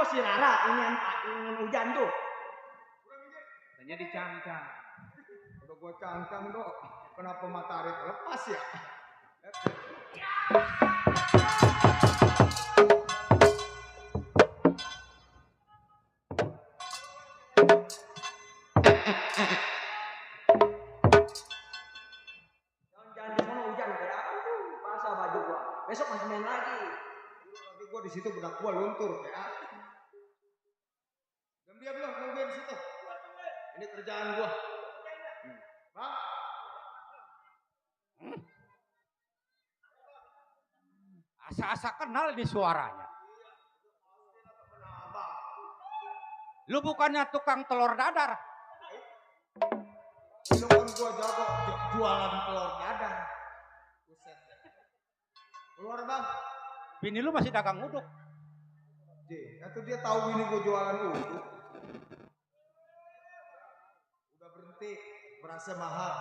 sama si Rara ingin hujan tuh. Tanya dicangcang. Udah gua cangcang dok. Kenapa matahari terlepas ya? Jangan di sana hujan kayak basah baju gua. Besok masih main lagi. Tapi gua di situ benak gua luntur ya. Diam belum nungguin di situ. Ini kerjaan gua. Bang. Asa-asa kenal di suaranya. Lu bukannya tukang telur dadar? Itu kan gua jago jualan telur dadar. Buset. Keluar bang. Bini lu masih dagang uduk. Atau dia tahu bini gua jualan uduk. Udah berhenti, berasa mahal.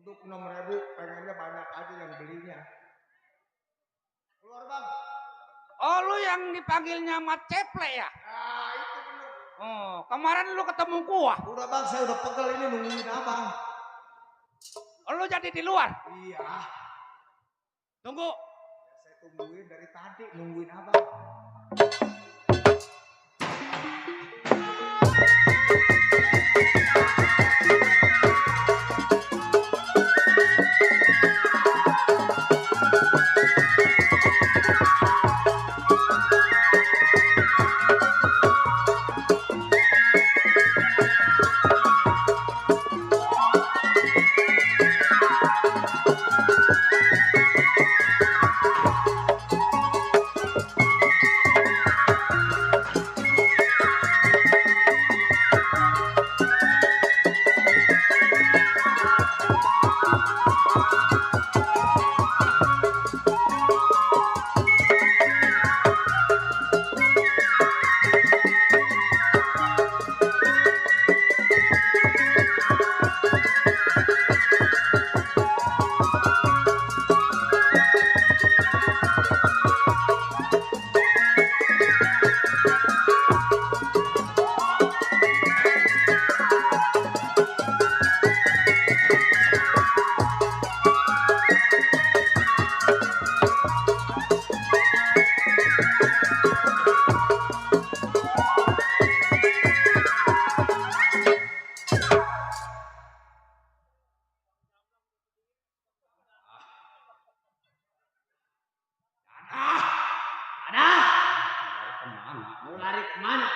Uduk 6.000, pengennya banyak aja yang belinya. Keluar bang. Oh lu yang dipanggilnya Mat Ceple ya? Nah itu bener. Oh kemarin lu ketemu gua. Udah bang, saya udah pegel ini nungguin abang. Oh, lu jadi di luar? Iya. Tunggu. Ya, saya tungguin dari tadi nungguin abang. Mau lari kemana?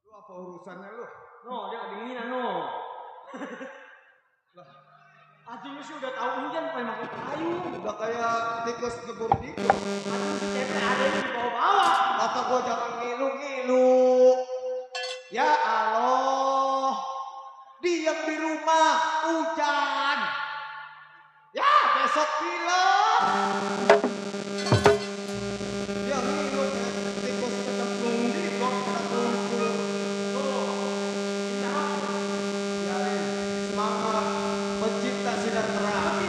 Lu apa urusannya lu? No, dia kedinginan no. Aduh lu sih udah tahu hujan pengen makan kayu. Udah kayak tikus kebur gitu. Aduh si Cepe ada yang di bawah-bawah. Kata gua jangan ngilu-ngilu. Ya Allah. Diam di rumah hujan. Ya besok film. Dia ngilu kayak tikus kecemplung di got pada kumpul. Biarin semangat pencipta sinar terang.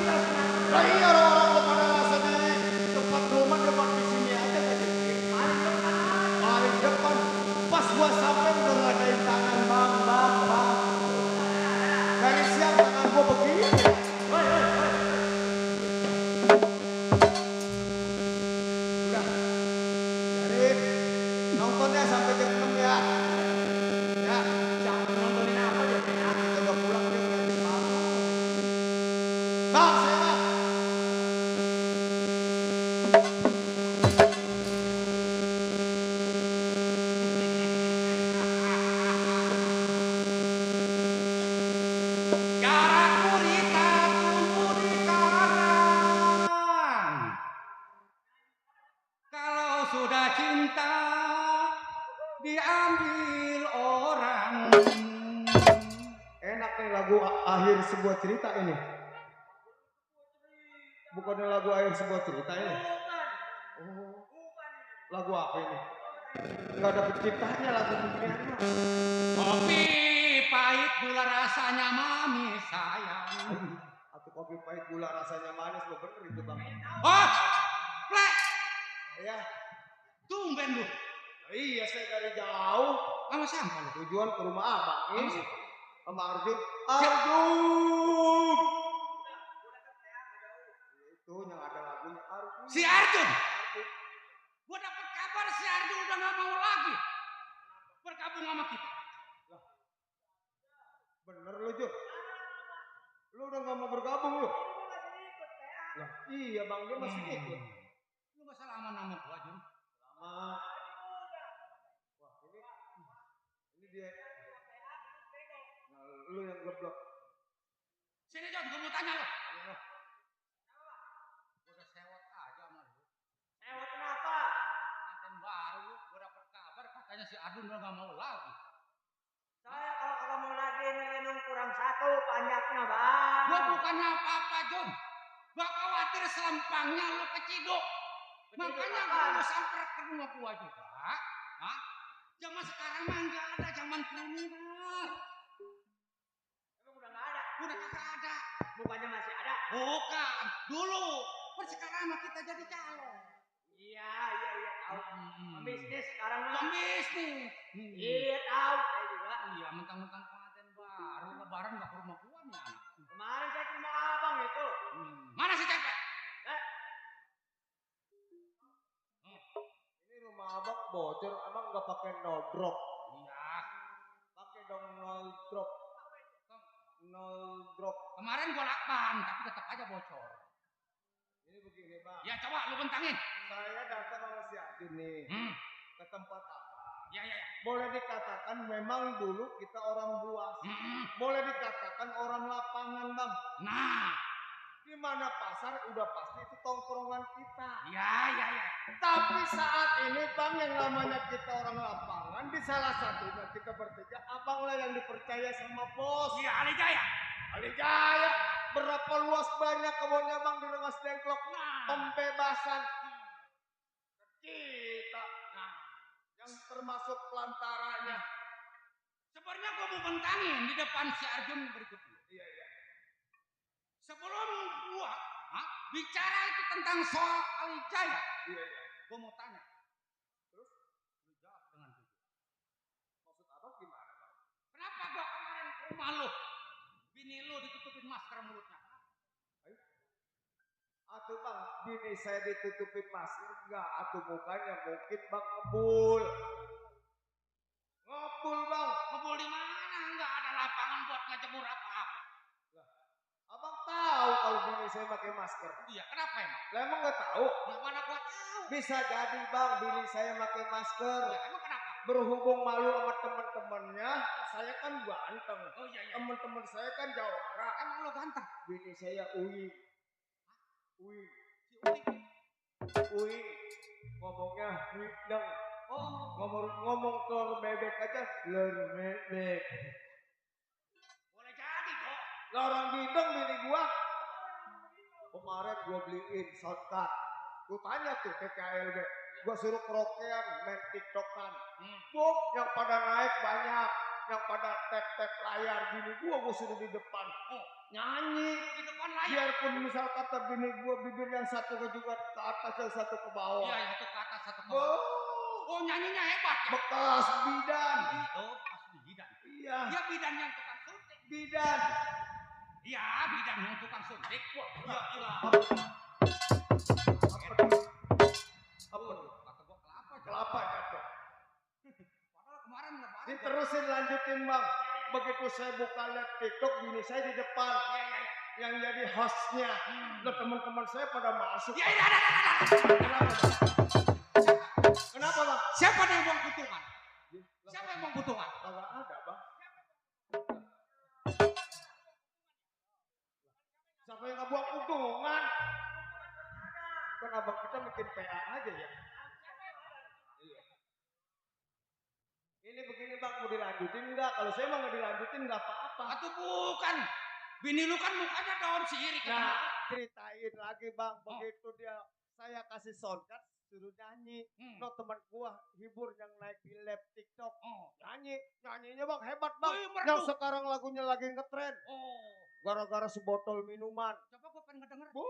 Lah iya orang-orang lo pada rasanya tempat rumah depan di sini aja gak dikit. Paling depan pas gua sampai udah ngadain tangan bang. Dari siang tangan gua begini. Udah. Jadi nontonnya sampai jam 6 ya. Ya, jangan nontonin apa ya. Kita udah pulang dia berarti malam. Bang, saya bang. Garak gurita tumbuh di karang. Kalau sudah cinta diambil orang. Enak nih lagu akhir sebuah cerita ini. Bukannya lagu akhir sebuah cerita ini. Oh, lagu apa ini? Gak ada penciptanya lagu beginian. Kopi pahit gula rasanya manis sayang. Atau kopi pahit gula rasanya manis lo bener itu bang. Oh, plek. Ya, Tumben lu. iya saya dari jauh. Sama siapa lu? Tujuan ke rumah abang Sama ini siapa? sama Arjun. Arjun. Itu yang ada lagunya Arjun. Si Arjun. Gua dapat kabar si Arjun udah gak mau lagi bergabung sama kita. Bener lu Jun. Lu udah gak mau bergabung lu. Lah, iya bang dia masih ikut. Lu gak salah sama nama gua Jun. Sama. Wah ini dia. Nah, lu yang geblok. Sini Jun, gua mau tanya lu. Ayo. Gua udah sewot aja sama lu. Sewot kenapa? Pengantin baru lu, gua dapat kabar katanya si Arjun udah gak mau lagi. Saya kalau kamu lagi minum kurang satu panjaknya bang. Gua bukannya apa-apa Jun. Gua khawatir selempangnya lu keciduk. Makanya gua mau samper ke rumah gua juga. Hah? Zaman sekarang mah nggak ada zaman kriminal. Emang udah nggak ada? Udah kagak ada. Bukannya masih ada? Bukan. Dulu. Per sekarang mah kita jadi calon. Iya tahu. Pembisnis sekarang mah. Pembisnis. Iya tahu saya juga. Iya, mentang-mentang pengantin baru lebaran nggak ke rumah gua nih anak. Kemarin saya ke rumah abang itu. Mana si Cepet? Ini rumah abang bocor, abang nggak pakai no drop. Iya. Pakai dong no drop. No drop. Kemarin gua lakban, tapi tetap aja bocor. Ini begini bang. Ya coba lu bentangin. Saya datang sama si Adin nih ke tempat abang. Ya. Boleh dikatakan memang dulu kita orang buas. Boleh dikatakan orang lapangan bang. Nah. Di mana pasar udah pasti itu tongkrongan kita. Ya. Tapi saat ini bang yang namanya kita orang lapangan di salah satunya kita bertiga abang lah yang dipercaya sama bos. Iya, Ali Jaya. Ali Jaya. Berapa luas banyak kebunnya bang di Rengas Dengklok. Nah. Pembebasan kita. Nah, yang termasuk pelantaranya. Sebenarnya gua mau bentangin di depan si Arjun berikutnya. Iya. Sebelum gua bicara itu tentang soal Ali Jaya, Iya. gua mau tanya. Terus? Lu jawab dengan jujur. Maksud abang gimana bang? Kenapa gua kemarin ke rumah lu, bini lu ditutupin masker mulutnya? Atuh bang, bini saya ditutupin masker enggak? Atuh mukanya mungkin bang ngebul. Ngebul bang. Ngebul di mana? Enggak ada lapangan buat ngejemur apa-apa. Abang tahu kalau bini saya pakai masker. Iya, kenapa emang? Lah emang nggak tahu? Ya mana gua tahu. Bisa jadi bang, bini saya pakai masker. Ya, emang kenapa? Berhubung malu sama teman-temannya, saya kan ganteng. Oh iya. Teman-teman saya kan jawara. Emang lu ganteng? Bini saya Uwi. Si Uwi. Ngomongnya hidang. Oh. Ngomong telur bebek aja, telur bebek. Boleh jadi kok. Lah orang bideng bini gua. Kemarin gua beliin soundcard. Gua tanya tuh ke KLB. Gua suruh kerokean, main tiktokan. Buk, yang pada naik banyak. Yang pada tap-tap layar bini gua suruh di depan. Nyanyi. Di depan layar. Biarpun misal kata bini gua bibir yang satu ke juga ke atas yang satu ke bawah. Iya, satu ke atas, satu ke bawah. Oh, nyanyinya hebat ya. Bekas bidan. Oh, pas bidan. Iya. Iya, bidan yang tukang suntik. Bidan. Iya, bidan yang tukang suntik. Wah, iya. Apa tuh? Kata gua kelapa. Kelapa jatuh. Padahal kemarin lebaran. Diterusin lanjutin bang. Begitu saya buka live TikTok, bini saya di depan. Iya. Yang jadi hostnya. Nah teman-teman saya pada masuk. Iya. Kenapa bang? Kenapa bang? Siapa yang buang putungan? Siapa yang buang putungan? Kagak ada bang. Siapa yang ngebuang untungan? Kan abang kita bikin PA aja ya. Iya. Ini begini bang, mau dilanjutin enggak? Kalau saya mah nggak dilanjutin nggak apa-apa. Atau bukan? Bini lu kan mukanya daun sirih. Nah, ceritain lagi bang, begitu dia saya kasih soundcard suruh nyanyi. No teman gua hibur yang naik di live TikTok. Nyanyinya bang hebat bang. Wih, merdu. Yang sekarang lagunya lagi ngetren. gara-gara sebotol minuman. Coba gue pengen ngedenger. Bu,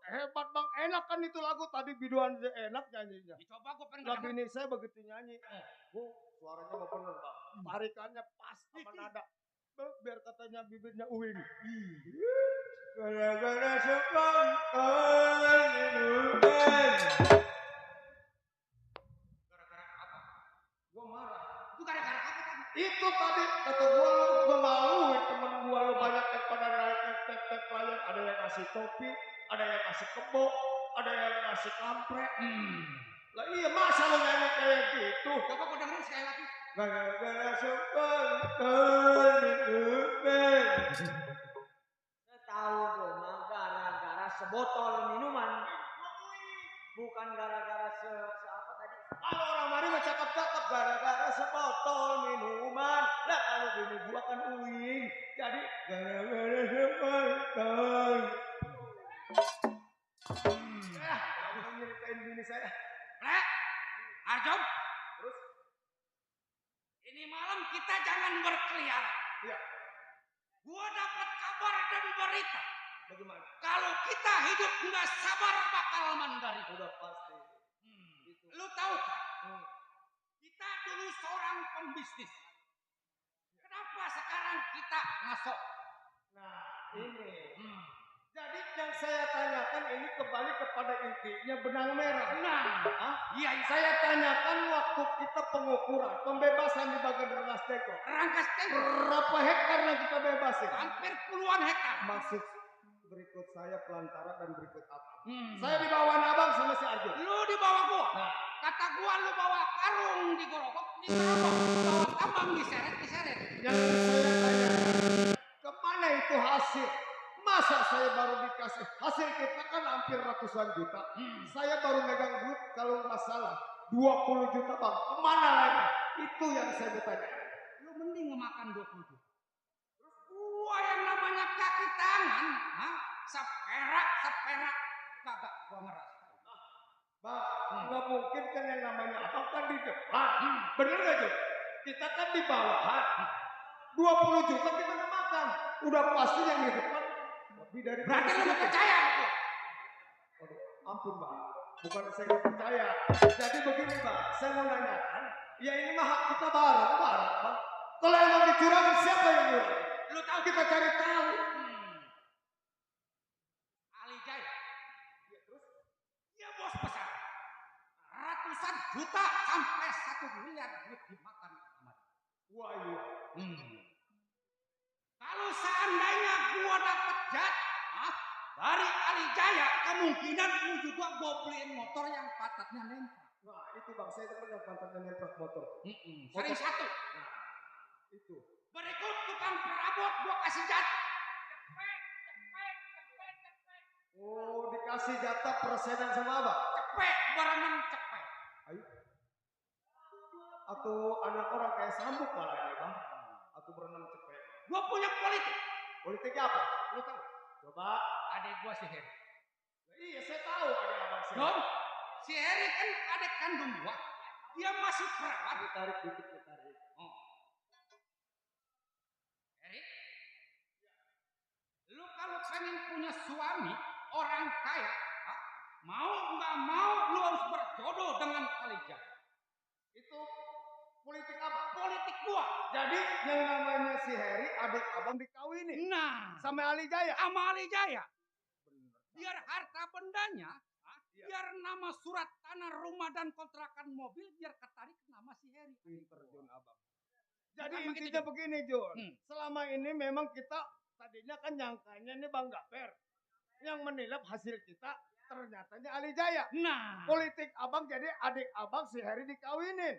hebat bang, enak kan itu lagu tadi biduan enak nyanyinya. Coba gue pengen Lah ngedenger. bini saya begitu nyanyi, bu suaranya nggak bener bang, tarikannya pas sama nada. Biar katanya bibirnya uwing. Gara-gara sebotol minuman. Gara-gara apa? Gua marah. Itu gara-gara apa tadi? Itu tadi kata gua maluin temen gua lu banyak yang pada naik tep layar, ada yang ngasih topi, ada yang ngasih kebo, ada yang ngasih kampret. Lah iya masa lu nyanyi kayak gitu? Coba gue dengerin sekali lagi. Gara-gara sebotol minuman. Saya tahu gue mah gara-gara sebotol minuman. Bukan gara-gara apa tadi? Kalau orang mari mah cakep-cakep gara-gara sebotol minuman. Lah kalau bini gua kan uing. Jadi gara-gara sebotol. Ya, kamu nyeritain bini saya. Lek, Arjom. Terus? Ini malam kita jangan berkeliaran. Iya. Gua dapat kabar dan berita. Bagaimana? Kalau kita hidup nggak sabar bakal mandari. Udah pasti. Lu tahu kan? Kita dulu seorang pembisnis. Kenapa sekarang kita ngasok? Nah, ini. Jadi yang saya tanyakan ini kembali kepada intinya benang merah. Nah, iya. Saya tanyakan waktu kita pengukuran, pembebasan di bagian rengas dekor. Rangkas tembok. Berapa hektar yang kita bebasin? Hampir puluhan hektar. Maksud berikut saya pelantara dan berikut apa? Saya di bawah Abang sama si Arjun. Lu di bawah gua. Nah. Kata gua lu bawa karung di gorokok, di gerobak. Bawa tambang diseret. Yang saya tanyakan, kemana itu hasil? Masa saya baru dikasih hasil kita kan hampir ratusan juta. Saya baru megang duit kalau nggak salah 20 juta bang. Kemana lagi? Itu yang saya bertanya. Lu mending ngemakan 20 juta. Terus gua yang namanya kaki tangan, seperak kagak gua ngeras. Bang, nggak mungkin kan yang namanya abang kan di depan. Bener gak Jun? Kita kan di bawahan. 20 juta kita nggak makan. Udah pasti yang di depan lebih dari. Berarti lu nggak percaya aku? Waduh, ampun bang, bukan saya nggak percaya. Jadi begini bang, saya mau nanyakan. Ya ini mah hak kita bareng bang. Kalau emang dicurangin siapa yang nyurang? Lu tahu Kita cari tahu. Ali Jaya. Ya terus? Ya bos besar. Ratusan juta sampai 1 miliar duit dimakan sama dia. Wah iya. Kalau seandainya gua dapet jatah dari Ali Jaya, kemungkinan lu juga gua beliin motor yang patatnya nempel. Nah itu bang, saya demen yang pantatnya nempel motor. Sering satu. Nah itu. Berikut tukang perabot gua kasih jatah. Oh dikasih jatah persenan sama abang? Cepet, berenang cepet. Ayo. Atau anak orang kayak sambuk malah ini bang. Atau berenang cepet. Gua punya politik. Politiknya apa? Lu tahu? Coba. Adek gua si Heri. Iya saya tahu ada abang saya. Don, si Heri kan adek kandung gua. Dia masih perawat. Ditarik dikit, ditarik. Heri, lu kalau pengen punya suami orang kaya, mau nggak mau lu harus berjodoh dengan Alija. Itu politik apa? Politik gua. Jadi yang namanya si Heri adik abang dikawinin Nah, sama Ali Jaya. sama Ali Jaya. Biar harta bendanya, biar nama surat tanah, rumah dan kontrakan mobil biar ketarik nama si Heri. Pinter Jun abang. Jadi Bukan intinya begitu, begini Jun. Selama Selama ini memang kita tadinya kan nyangkanya nih Bang Gaper. Yang menilap hasil kita ternyatanya Ali Jaya. Nah, Politik abang jadi adik abang si Heri dikawinin.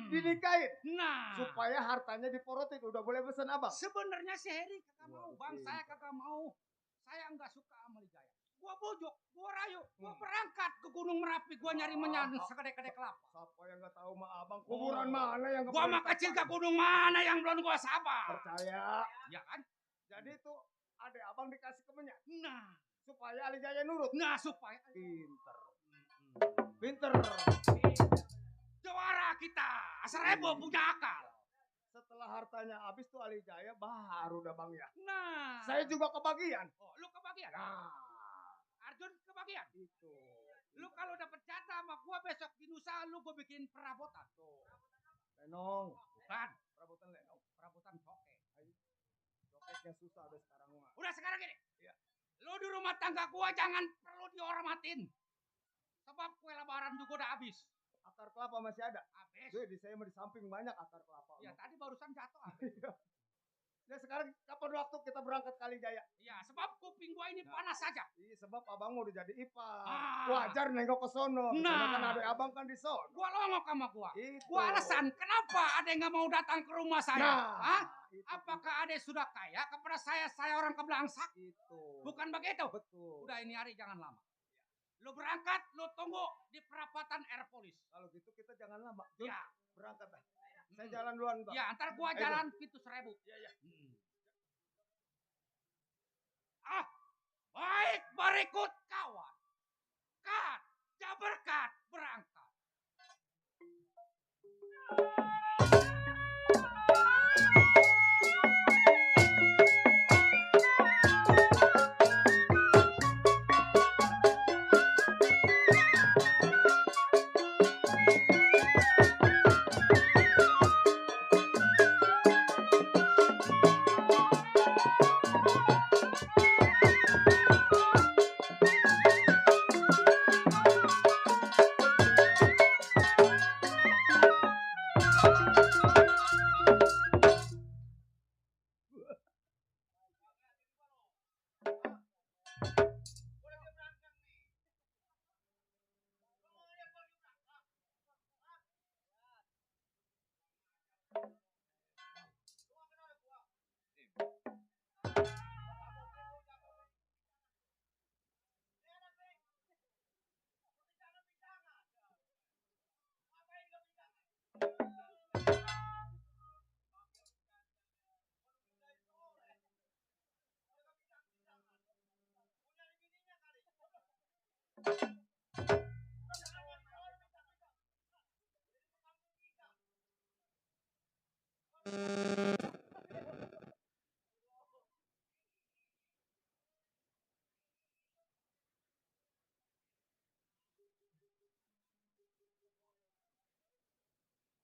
Dinikahin. nah, Supaya hartanya diporotin. Udah boleh pesan abang. sebenarnya si Heri kagak mau, Bang. Oke. Saya kagak mau. Saya nggak suka sama Lijaya. Gua bujuk, gua rayu, gua berangkat ke Gunung Merapi, gua nyari menyan sekedek-kedek kelapa. Siapa yang nggak tahu mah abang kuburan mana yang Gua mah kecil ke gunung mana yang belum gua sabar. percaya. Ya kan? Jadi itu adik abang dikasih kemenyan Nah, supaya Ali Jaya nurut. supaya Pinter. Pinter. juara kita, 1000 punya akal. setelah hartanya habis tuh Ali Jaya baru dah Bang ya. Nah. Saya juga kebagian. Oh, lu kebagian? Nah, Arjun kebagian? itu. Lu kalau dapet jatah sama gua besok di Nusa, lu gua bikin perabotan. Tuh. Lenong. Bukan. Perabotan lenong. Perabotan coke. Coketnya susah deh sekarang mah. Udah sekarang gini. Iya. Lu di rumah tangga gua jangan perlu dihormatin. Sebab kue lebaran juga udah habis. Akar kelapa masih ada. Habis. Di saya mah di samping banyak akar kelapa. Ya tadi barusan jatuh habis. Iya. Ya sekarang kapan waktu kita berangkat Kali Jaya? Iya, sebab kuping gua ini panas saja. Iya, sebab abang udah jadi ipar. Ah. Wajar nengok ke sono. Nah. Kan ada abang kan di sono. Gua longok sama gua. Itu. Gua alasan kenapa ada yang nggak mau datang ke rumah saya? Nah, Hah? itu. Apakah ade sudah kaya kepada saya orang kebelangsak? Itu. Bukan begitu. Betul. Udah ini hari jangan lama. Lu berangkat, lu tunggu di perapatan Airpolis. Kalau gitu kita jangan lama. Jun, Ya. berangkat dah. Saya jalan duluan, Bang. Ya, ntar gua Ayo, jalan pintu 1000. Iya, iya. Ah, baik berikut kawan. Kat, jaberkat, berangkat.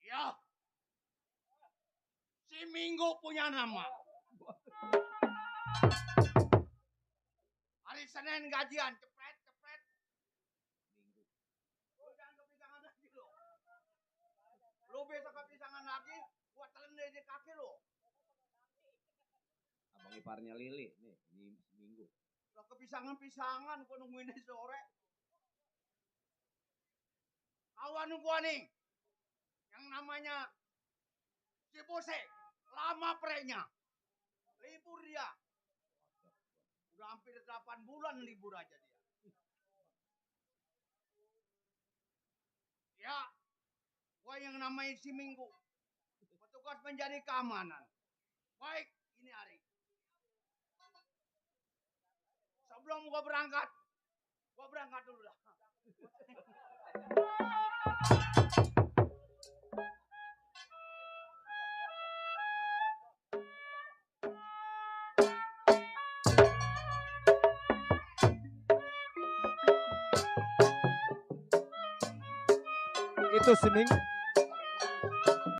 Ya. Si Minggu punya nama. Hari Senin gajian, cepret. Minggu. Lu jangan kepisangan lagi lo. Lu besok kepisangan lagi, gua telan di kaki lo. Abang iparnya Lili nih, ini Minggu. Lah kepisangan gua nungguin dari sore. Kawan gua nih, yang namanya si Bose, lama prenya. Libur dia. Udah hampir 8 bulan libur aja dia. Ya, gua yang namanya si Minggu. Petugas menjadi keamanan. Baik, ini hari. Sebelum gua berangkat dulu dah. Itu si Minggu.